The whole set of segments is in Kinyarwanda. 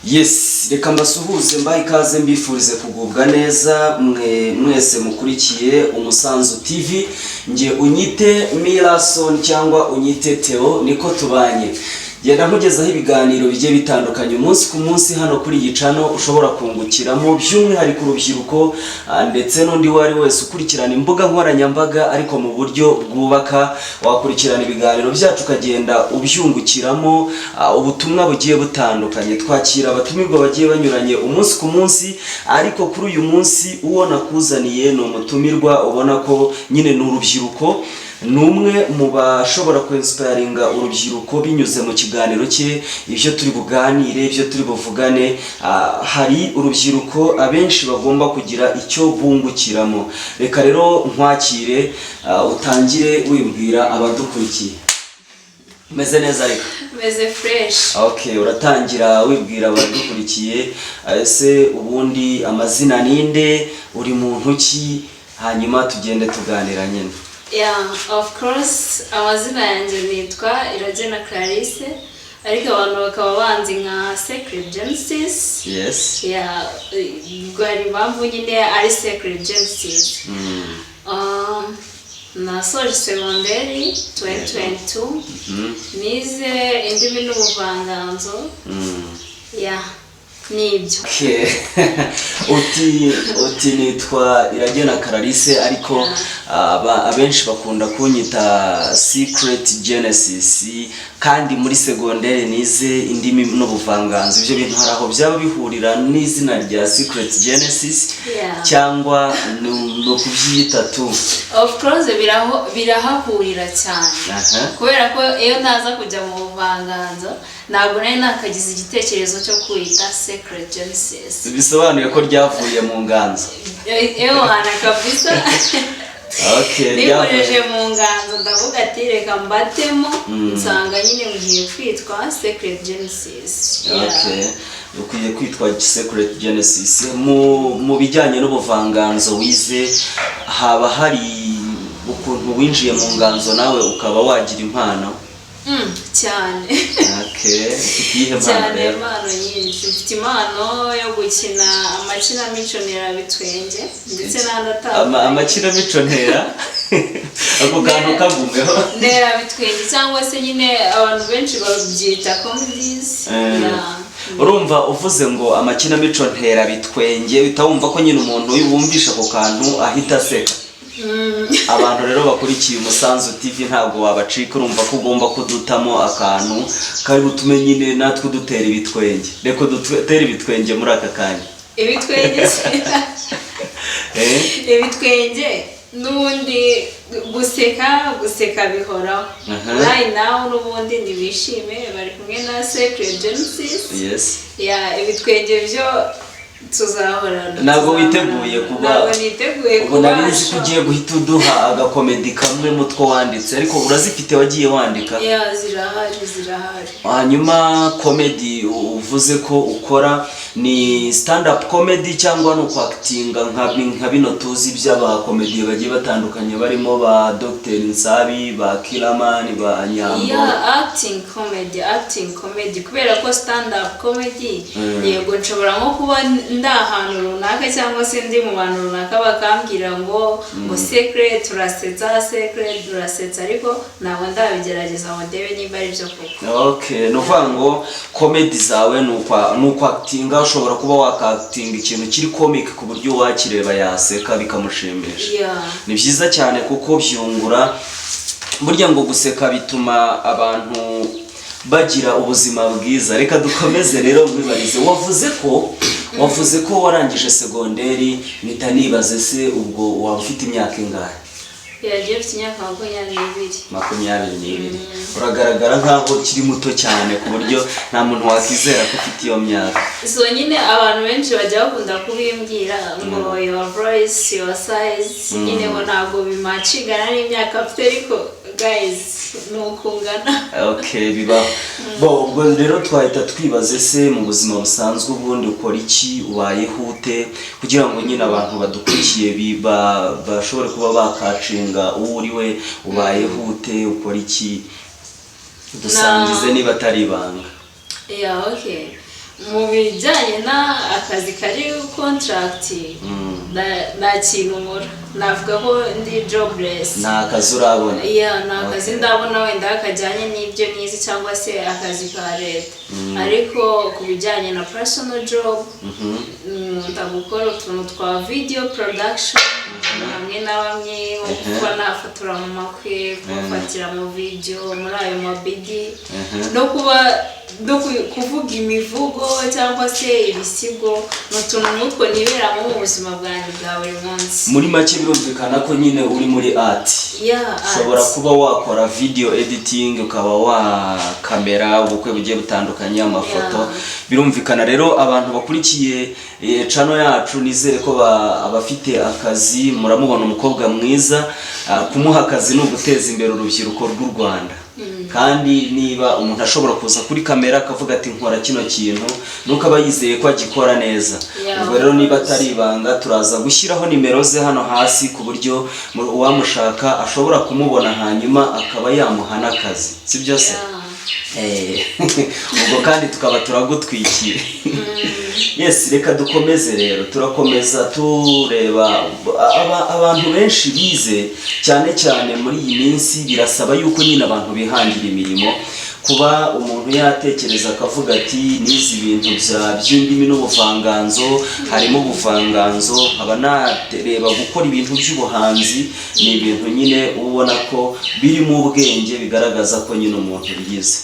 Yes, reka mbasuhuze, mbahe ikaze, mbifurize kugubwa neza mwe mwese mukurikiye Umusanzu TV. Nge unyite Mirason cyangwa unyite Theo, niko tubanye. Genda nkugezaho ibiganiro bigiye bitandukanye umunsi ku munsi hano kuri iyi channel ushobora kungukiramo, by'umwihariko urubyiruko, ndetse n'undi uwo ari wese ukurikirana imbuga nkoranyambaga ariko mu buryo bwubaka. Wakurikirana ibiganiro byacu ukagenda ubyungukiramo, ubutumwa bugiye butandukanye. Twakira abatumirwa bagiye banyuranye umunsi ku munsi, ariko kuri uyu munsi uwo nakuzaniye ni umutumirwa ubona ko nyine ni urubyiruko, ni umwe mu bashobora kwinspiringa urubyiruko binyuze mu kiganiro cye. Ibyo turi buganire, ibyo turi buvugane, hari urubyiruko abenshi bagomba kugira icyo bungukiramo. Reka rero nkwakire, utangire wibwira abadukurikiye. Umeze neza ariko? Meze fresh. Okay, uratangira wibwira abadukurikiye. Ese ubundi amazina ninde, uri muntu ki? Hanyuma tugende tuganira nyine. Yeah, of course, amazina yanjye nitwa Iragena Clarisse, ariko abantu bakaba banzi nka Sacred Genesis. Yeah, ubwo hari impamvu nyine ari Sacred Genesis. Nasoje segonderi 2022, nize indimi n'ubuvanganzo. Yeah, nibyo. Okay. Uti nitwa Iragena Clarisse, ariko abenshi bakunda kunyita Secret Genesis, kandi muri segonderi nize indimi n'ubuvanganzo. Ibyo bintu hari aho byaba bihurira n'izina rya Secret Genesis cyangwa ni ukubyiyita tu? Of course, birahahurira cyane, kubera ko iyo ntaza kujya mu buvanganzo ntabwo nari nakagize igitekerezo cyo kwita Secret Genesis. Bisobanuye ko ryavuye mu nganzo. Ewana kabisa. Okay, nikoreje ryavuye mu nganzo, ndavuga ati reka mbatemo, nsanga nyine ngiye kwitwa Secret Genesis. Yeah. Okay, ukwiye kwitwa Secret Genesis. Mu bijyanye n'ubuvanganzo wize, haba hari ukuntu winjiye mu nganzo nawe ukaba wagira impano? Cyane. Okay, ufite iyihe mpano Cyane. rero? Impano nyinshi. Mfite impano yo gukina amakinamico nterabitwenge ndetse n'andi atandukanye. Amakinamico ntera, ako kantu kagumeho. Nterabitwenge cyangwa se nyine abantu benshi babyita comedies. Yeah. Urumva uvuze ngo amakinamico ntera bitwenge, uhita wumva ko nyine umuntu wumvisha ako kantu ahita aseka. Abantu rero bakurikiye Umusanzu TV ntabwo wabacika. Urumva ko ugomba kudutamo akantu kari butume nyine natwe dutera ibitwenge. Reka dutere ibitwenge muri aka kanya. Ibitwenge se? Eh? Ibitwenge n'ubundi guseka bihoraho. Right now n'ubundi ntibishime, bari kumwe na Sacred Genesis. Yeah, ibitwenge byo tuzahorana. Ntabwo Tuzahorana. witeguye kuba Ntabwo niteguye. Ubwo nari nzi ko Kubasha. ugiye guhita uduha agakomedi kamwe mu two wanditse, ariko urazifite wagiye wandika? Yeah, zirahari, zirahari. Hanyuma comedy uvuze ko ukora ni stand up comedy cyangwa ni ukwactinga nka bino tuzi by'abakomediye bagiye batandukanye barimo ba Dr Nsabi, ba Killaman, ba Nyambo? Yeah, acting comedy, acting comedy, kubera ko stand up comedy, yego, nshobora nko kuba ndi ahantu runaka cyangwa se ndi mu bantu runaka bakambwira ngo "Secret turasetsa, Secret turasetsa," ariko ntabwo ndabigerageza ngo ndebe niba ari byo koko. Okay, ni ukuvuga ngo comedy zawe ni ukwactinga, ushobora kuba wakactinga ikintu kiri comic ku buryo uwakireba yaseka bikamushimisha. Yeah. Ni byiza cyane kuko byungura. Burya ngo guseka bituma abantu bagira ubuzima bwiza. Reka dukomeze rero nkwibarize. Wavuze ko warangije segonderi, mpita nibaze se ubwo waba ufite imyaka ingahe? Yagiye, mfite imyaka 22. 22. Uragaragara nkaho ukiri muto cyane ku buryo nta muntu wakizera ko ufite iyo myaka. So nyine abantu benshi bajya bakunda kubimbwira ngo "Your voice, your size," nyine ngo ntabwo bimatchingana n'imyaka mfite, ariko guys, ni ukungana. Okay, bibaho. Bo ubwo rero twahita twibaze se mu buzima busanzwe ubundi ukora iki, ubayeho ute, kugira ngo nyine abantu badukurikiye bashobore kuba bakacatchinga uwo uri we. Ubayeho ute, ukora iki? Dusangize niba atari ibanga. Yeah, okay. Mu bijyanye n'akazi kari contract, nta kintu nkora, navuga ko ndi jobless. Nta kazi urabona? Yeah, ni akazi ndabona wenda kajyanye n'ibyo nize cyangwa se akazi ka leta, ariko ku bijyanye na personal job, nkunda gukora utuntu twa video production hamwe na bamwe, nko kuba nafotora mu makwe, kubafatira mu video muri ayo mabidi, no kuba no kuvuga imivugo cyangwa se ibisigo. Ni utuntu nk'utwo niberamo mu buzima bwanjye bwa buri munsi. Muri make birumvikana ko nyine uri muri art. Yeah, art. Ushobora kuba wakora video editing, ukaba wakamera ubukwe bugiye butandukanye, amafoto. Birumvikana rero, abantu bakurikiye channel yacu, nizere ko abafite akazi muramubona, umukobwa mwiza. Kumuha akazi ni uguteza imbere urubyiruko rw'u Rwanda. Kandi niba umuntu ashobora kuza kuri kamera akavuga ati "Nkora kino kintu", nuko aba yizeye ko agikora neza. Ubwo rero niba atari ibanga, turaza gushyiraho nimero ze hano hasi ku buryo uwamushaka ashobora kumubona, hanyuma akaba yamuha n'akazi, si byo se? Yeah. Ubwo kandi tukaba turagutwikiye. Yes, reka dukomeze rero. Turakomeza tureba abantu benshi bize, cyane cyane muri iyi minsi birasaba yuko nyine abantu bihangira imirimo. Kuba umuntu yatekereza akavuga ati "Nize ibintu by'indimi n'ubuvanganzo, harimo ubuvanganzo, nkaba nareba gukora ibintu by'ubuhanzi", ni ibintu nyine uba ubona ko birimo ubwenge, bigaragaza ko nyine umuntu yize.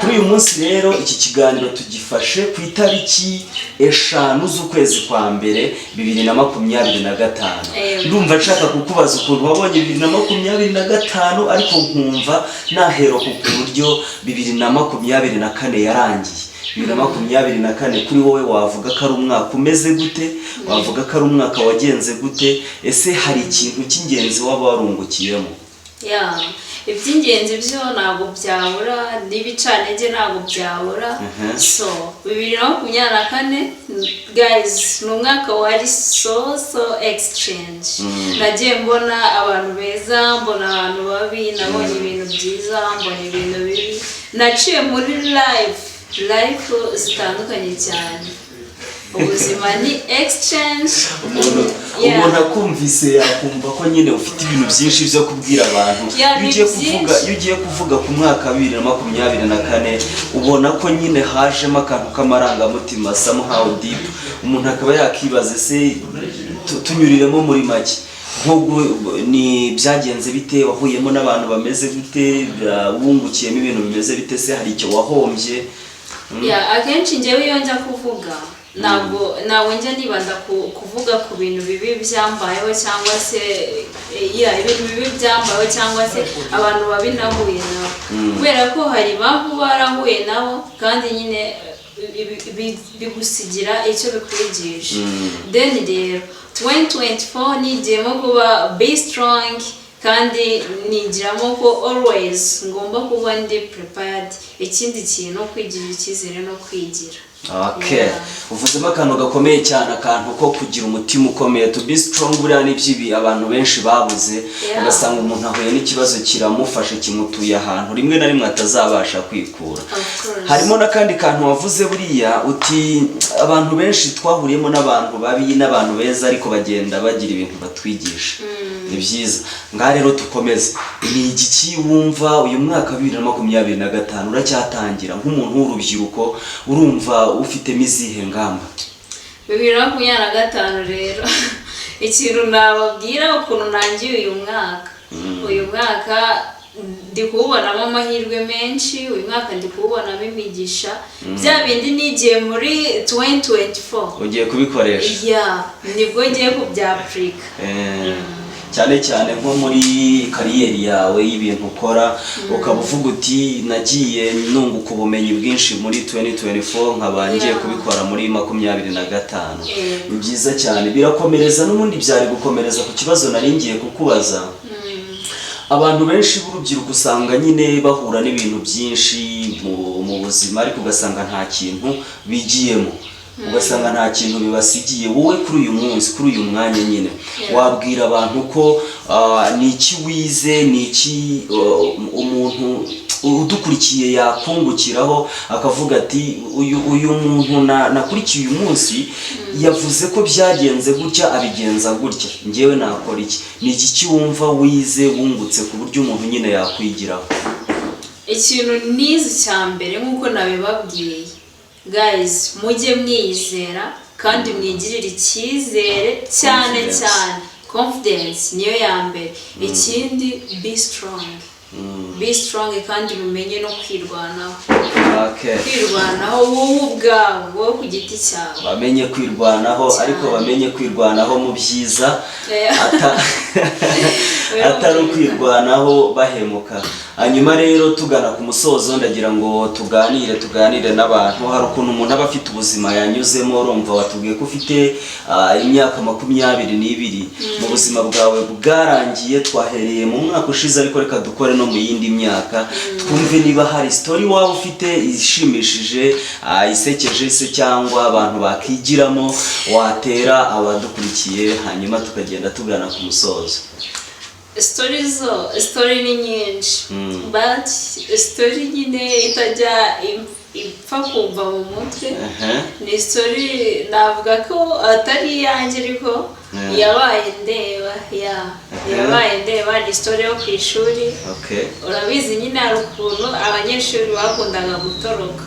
Kuri uyu munsi rero, iki kiganiro tugifashe ku itariki 5 z'ukwezi kwa mbere 2025. Ndumva nshaka kukubaza ukuntu wabonye 2025, ariko nkumva nahera ku buryo 2024 yarangiye. 2024 kuri wowe wavuga ko ari umwaka umeze gute? Wavuga ko ari umwaka wagenze gute? Ese hari ikintu cy'ingenzi waba warungukiyemo? Yeah, iby'ingenzi byo ntabwo byabura, n'ibicantege ntabwo byabura. So 2024, guys, ni umwaka wari so so exchange. Nagiye mbona abantu beza, mbona abantu babi, nabonye ibintu byiza, mbona ibintu bibi, naciye muri life zitandukanye cyane. Ubuzima ni exchange. Umuntu umuntu akumvise yakumva ko nyine ufite ibintu byinshi byo kubwira abantu. Yeah, Iyo ni ugiye kuvuga, byinshi. iyo ugiye kuvuga ku mwaka wa 2024, ubona ko nyine hajemo akantu k'amarangamutima somehow deep, umuntu akaba yakibaza ese tunyuriremo muri make nko ni byagenze bite? Wahuyemo n'abantu bameze gute? Wungukiyemo ibintu bimeze bite? Se hari icyo wahombye? Yeah, akenshi njyewe iyo njya kuvuga, ntabwo njya nibanda kuvuga ku bintu bibi byambayeho cyangwa se yeah, ibintu bibi byambayeho cyangwa se abantu babi nahuye nabo, kubera ko hari impamvu barahuye nabo, kandi nyine bigusigira icyo bikwigisha. Then rero 2024 nigiyemo kuba be strong, kandi nigiramo ko always ngomba kuba ndi prepared. Ikindi kintu, kwigirira icyizere no kwigira. Okay. Yeah. Uvuzemo akantu gakomeye cyane, akantu ko kugira umutima ukomeye, to be strong. Buriya ni by'ibi abantu benshi babuze. Ugasanga umuntu ahuye n'ikibazo kiramufashe, kimutuye ahantu rimwe na rimwe atazabasha kwikura. Of course. Harimo n'akandi kantu wavuze buriya, uti abantu benshi twahuriyemo n'abantu babi n'abantu beza, ariko bagenda bagira ibintu batwigisha. Ni byiza. Ngaha rero dukomeze. Ni igiki wumva uyu mwaka wa 2025 uracyatangira, nk'umuntu w'urubyiruko, urumva ufitemo izihe ngamba? 2025 rero, ikintu nababwira ukuntu nangiye uyu mwaka, uyu mwaka ndi kuwubonamo amahirwe menshi, uyu mwaka ndi kuwubonamo imigisha. Bya bindi nigiye muri 2024 ugiye kubikoresha. Yeah, nibwo ngiye kubyapurika. Cyane cyane nko muri career yawe y'ibintu ukora, ukaba uvuga uti "Nagiye nunguka ubumenyi bwinshi muri 2024, nkaba ngiye kubikora muri 25." Ni byiza cyane, birakomereza n'ubundi byari gukomereza ku kibazo nari ngiye kukubaza. Abantu benshi b'urubyiruko usanga nyine bahura n'ibintu byinshi mu buzima, ariko ugasanga nta kintu bigiyemo, ugasanga nta kintu bibasigiye. Wowe kuri uyu munsi, kuri uyu mwanya nyine, wabwira abantu ko ni iki wize, ni iki umuntu udukurikiye yakungukiraho, akavuga ati: Uyu muntu nakurikiye uyu munsi yavuze ko byagenze gutya, abigenza gutya, njyewe nakora iki?" Ni iki wumva wize, wungutse, ku buryo umuntu nyine yakwigiraho? Ikintu nize cya mbere, nk'uko nabibabwiye, guys, mujye mwiyizera kandi mwigirire icyizere cyane. Confidence. Cyane confidence niyo ya mbere. Ikindi, be strong, be strong, kandi mumenye no kwirwanaho. Kwirwanaho wowe ubwawe, wowe ku giti cyawe. Bamenye kwirwanaho. Cyane. Ariko bamenye kwirwanaho mu byiza, atari ukwirwanaho bahemuka. Hanyuma rero, tugana ku musozo, ndagira ngo tuganire n'abantu. Hari ukuntu umuntu aba afite ubuzima yanyuzemo. Urumva, watubwiye ko ufite imyaka 22. Mu buzima bwawe bwarangiye, twahereye mu mwaka ushize, ariko reka dukore no mu yindi myaka, twumve niba hari story waba ufite ishimishije, isekeje se, cyangwa abantu bakigiramo, watera abadukurikiye, hanyuma tukagenda tugana ku musozo. Story zo, story ni nyinshi, but story nyine itajya ipfa kumva mu mutwe ni story navuga ko atari iyanjye, ariko yabaye ndeba ya yabaye ndeba. Ni story yo ku ishuri. Urabizi nyine, hari ukuntu abanyeshuri bakundaga gutoroka.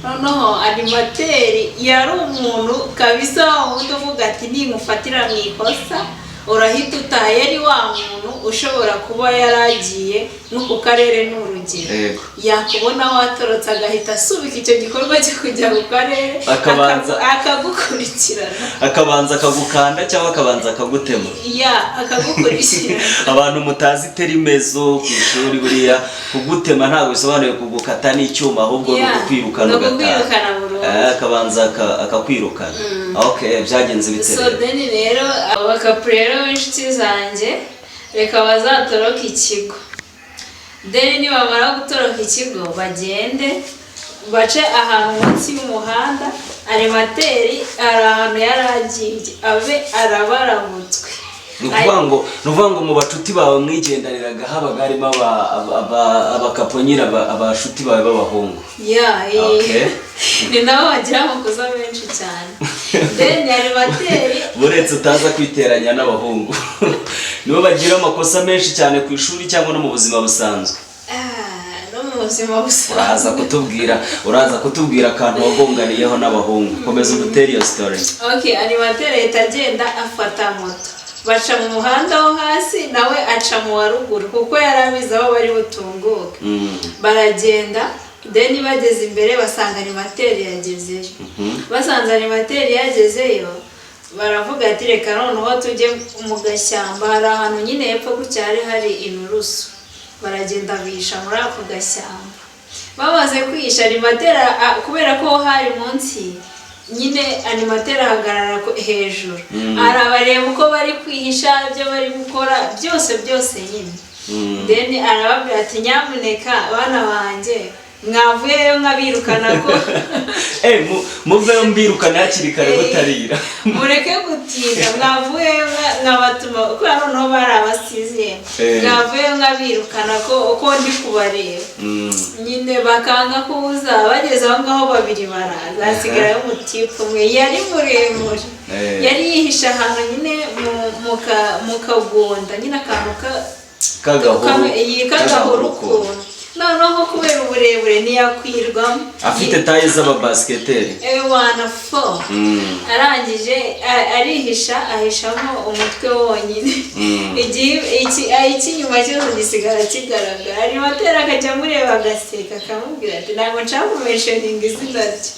Noneho animateur yari umuntu kabisa wundi uvuga ati: "Ningufatira mu ikosa, urahita utaha." Yari wa muntu ushobora kuba yaragiye nko ku karere, ni urugero, yakubona watorotse agahita asubika icyo gikorwa cyo kujya ku karere, akagukurikirana. Akabanza akagukanda cyangwa akabanza akagutema. Ya, akagukurikirana. Abantu mutazi terme zo ku ishuri, buriya kugutema ntabwo bisobanuye kugukata n'icyuma, ahubwo ni ukukwirukana Ni ugataha. ukukwirukana burundu. Akabanza akakwirukana. Okay, byagenze bite So rero? then rero, abo bakapu rero b'inshuti zanjye, reka bazatoroke ikigo. Then nibamara gutoroka ikigo, bagende bace ahantu munsi y'umuhanda. Animateur hari ahantu yari agiye, abe arabarabutswe. Ni ukuvuga ngo mu bacuti bawe mwigendaniraga habaga harimo abakapo nyine, abashuti bawe b'abahungu. Ya. Ni nabo bagira amakosa menshi cyane. Then animateur Buretse utaza kwiteranya n'abahungu, nibo bagira amakosa menshi cyane ku ishuri cyangwa no mu buzima busanzwe? Ah, no mu buzima busanzwe. Uraza kutubwira akantu wagonganiyeho n'abahungu. Komeza udutere iyo story. Okay, animateur ahita agenda, afata moto, baca mu muhanda wo hasi, nawe aca mu wa ruguru, kuko yari abizi aho bari butunguke. Baragenda, then bageze imbere basanga animateur yagezeyo. Basanze animateur yagezeyo, baravuga ati: "Reka noneho tujye mu gashyamba." Hari ahantu nyine hepfo gutya hari hari inturusu. Baragenda bihisha muri ako gashyamba. Bamaze kwihisha, animateur kubera ko hari munsi nyine, animateur ahagarara hejuru, arabareba uko bari kwihisha, ibyo bari gukora byose byose nyine. Then arababwira ati: "Nyamuneka bana banjye, mwavuyeyo nkabirukana ko Muveyo mbirukana hakiri kare butarira." Mureke gutinda, mwavuyeyo nkabatuma, kubera noneho bari abasiziye. "Mwavuyeyo nkabirukana ko uko ndi kubareba." Nyine bakanga kuza. Bageze aho ngaho, babiri baraza, hasigarayo umutipe umwe yari muremure. Yari yihishe ahantu nyine mu kagunda nyine, akantu ka K'agahuru. Iyi k'agahuru ukuntu. Noneho kubera uburebure ntiyakwirwamo. Afite taille z'ababasiketeri. Ewana fo. Arangije arihisha, ahishamo umutwe wonyine. Igihe icy'inyuma cyose gisigara kigaragara. Animateur akajya amureba agaseka, akamubwira ati, ntabwo nshaka kumentioninga izina rye,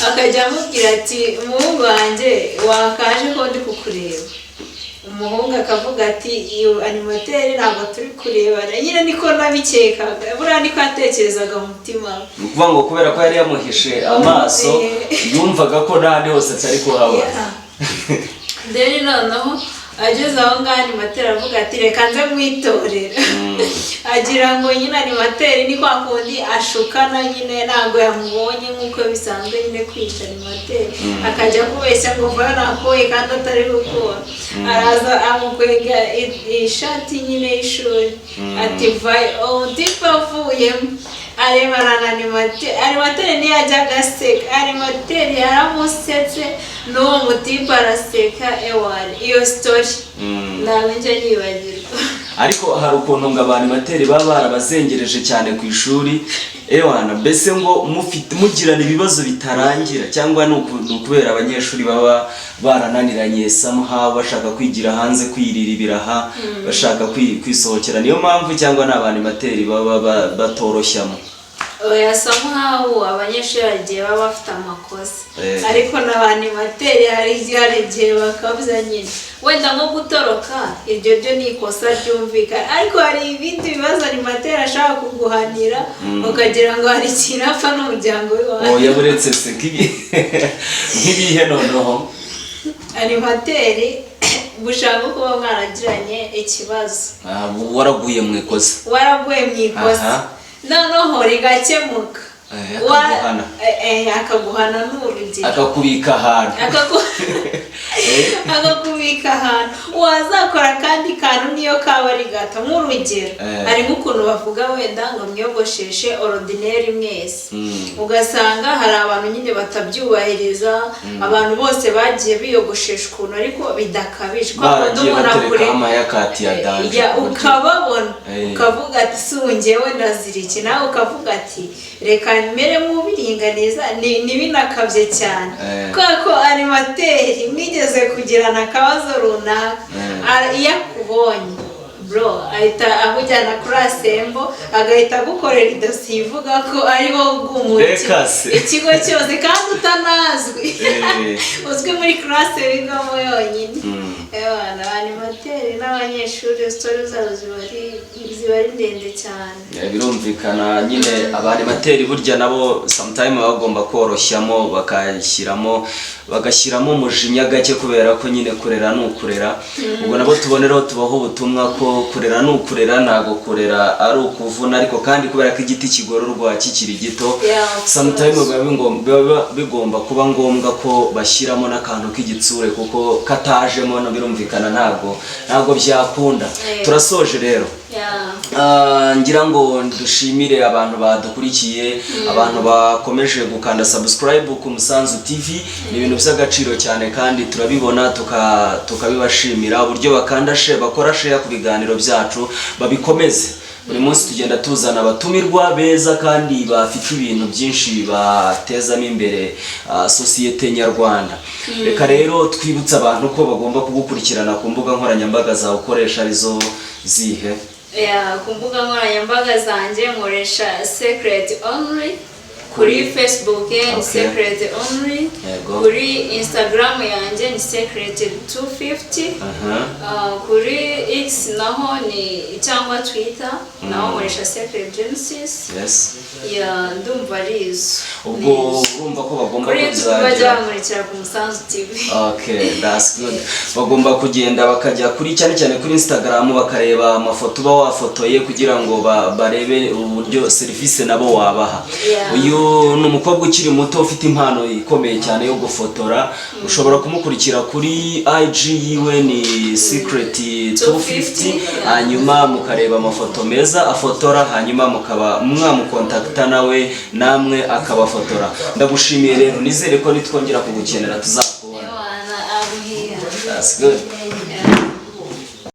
akajya amubwira ati: "Umuhungu wanjye, wakaje ko ndi kukureba?" Umuhungu akavuga ati: "Iyo animateur, ntabwo turi kurebana." Nyine niko nabikekaga, buriya niko yatekerezaga mu mutima we. Ni ukuvuga ngo kubera ko yari yamuhishe amaso, yumvaga ko n'ahandi hose atari kuhabona. Then noneho Ageze aho ngaho, animateur avuga ati: "Reka nze mwitorera." Agira ngo nyine animateur ni kwa kundi ashukana nyine, ntabwo yamubonye nk'uko bisanzwe nyine kwica animateur, akajya kubeshya ngo vayo nakoye kandi atari gukora. Araza amukwega ishati nyine y'ishuri, ati: "Vayo." Umutipe avuyemo arebana na animateur, animateur ntiyajyaga aseka, animateur yaramusetse n'uwo mutipe araseka. Ewari, iyo story ntabwo njya nyibagirwa. Ariko hari ukuntu ngo abantu animateur baba barabazengereje cyane ku ishuri, ewana, mbese ngo mufite mugirana ibibazo bitarangira, cyangwa ni ukubera abanyeshuri baba barananiranye somehow, bashaka kwigira hanze, kwirira ibiraha, bashaka kwisohokera, niyo mpamvu, cyangwa ni abanimateri baba batoroshyamo? Oya, somehow abanyeshuri hari igihe baba bafite amakosa, ariko n'abanimateri hari igihe bakabya nyine. Wenda nko gutoroka, iryo ryo ni ikosa ryumvikana, ariko hari ibindi bibazo animateur ashaka kuguhanira ukagira ngo hari ikintu apfa n'umuryango w'iwawe. Oya, buretse se, nk'ibihe noneho? Animateur gushaka kuba mwaragiranye ikibazo, Ah, waraguye mu ikosa. Waraguye mu ikosa, noneho rigakemuka. Akaguhana. Akaguhana ni urugero. Akakubika ahantu. Akakubika ahantu, wazakora akandi kantu niyo kaba ari gato, nk'urugero, hari nk'ukuntu bavuga wenda ngo mwiyogosheshe ordinaire mwese, ugasanga hari abantu nyine batabyubahiriza, abantu bose bagiye biyogoshesha ukuntu ariko bidakabije, kwa kundi baragiye umuntu baterekaho amahaircut ya danger ya ku buryo- ukababona, ukavuga ati: "Si ubu njyewe ndazira iki?" Nawe ukavuga ati: "Reka mere nk'ubiringaniza, ntibinakabye cyane." Kubera ko animateur mwigeze kugirana akabazo runaka, iyo akubonye, bro, ahita akujyana kuri asembo, agahita agukorera idosiye ivuga ko ari wowe ugumutse Reka se. ikigo cyose, kandi utanazwi, uzwi muri classe wigamo yonyine. Ewana, abanimateri n'abanyeshuri story zabo ziba ari ndende cyane. Birumvikana nyine, abanimateri burya nabo sometime baba bagomba koroshyamo, bagashyiramo umujinya gake, kubera ko nyine kurera ni ukurera. Ubwo nabo tuboneraho tubaho ubutumwa ko kurera ni ukurera, ntabwo kurera ari ukuvuna. Ariko kandi kubera ko igiti kigororwa kikiri gito, Yeah, of sometime course. biba bigomba kuba ngombwa ko bashyiramo n'akantu k'igitsure, kuko katajemo no birumvikana ntabwo byakunda. Turasoje rero. Ah, ngira ngo dushimire abantu badukurikiye, abantu bakomeje gukanda subscribe ku Musanzu TV. Ni ibintu by'agaciro cyane kandi turabibona tukabibashimira uburyo bakanda share, bakora share ku biganiro byacu. Babikomeze. Buri munsi tugenda tuzana abatumirwa beza kandi bafite ibintu byinshi batezamo imbere sosiyete nyarwanda. Reka rero twibutse abantu ko bagomba kugukurikirana ku mbuga nkoranyambaga zawe ukoresha, arizo zihe? Yeah, ku mbuga nkoranyambaga zanjye nkoresha Secret Only kuri Facebook ni Secret Only. Kuri Instagram yanjye ni Secret 250. Kuri X naho ni, cyangwa Twitter, naho nkoresha Secret Genesis. Yeah, ndumva ari izo. Ubwo Ni izo. urumva ko bagomba Kuri YouTube bajya kuzagera bankurikira ku Musanzu TV. Okay, that's good. Bagomba kugenda bakajya kuri, cyane cyane kuri Instagram, bakareba amafoto uba wafotoye kugira ngo barebe uburyo serivisi nabo wabaha. Uyu ni umukobwa ukiri muto ufite impano ikomeye cyane yo gufotora. Ushobora kumukurikira kuri IG yiwe, ni Secret 250, hanyuma mukareba amafoto meza afotora, hanyuma mukaba mwamukontakita nawe namwe akabafotora. Ndagushimiye rero, nizere ko nitwongera kugukenera tuzakubona. Ewana, I'm here. That's good. Yeah.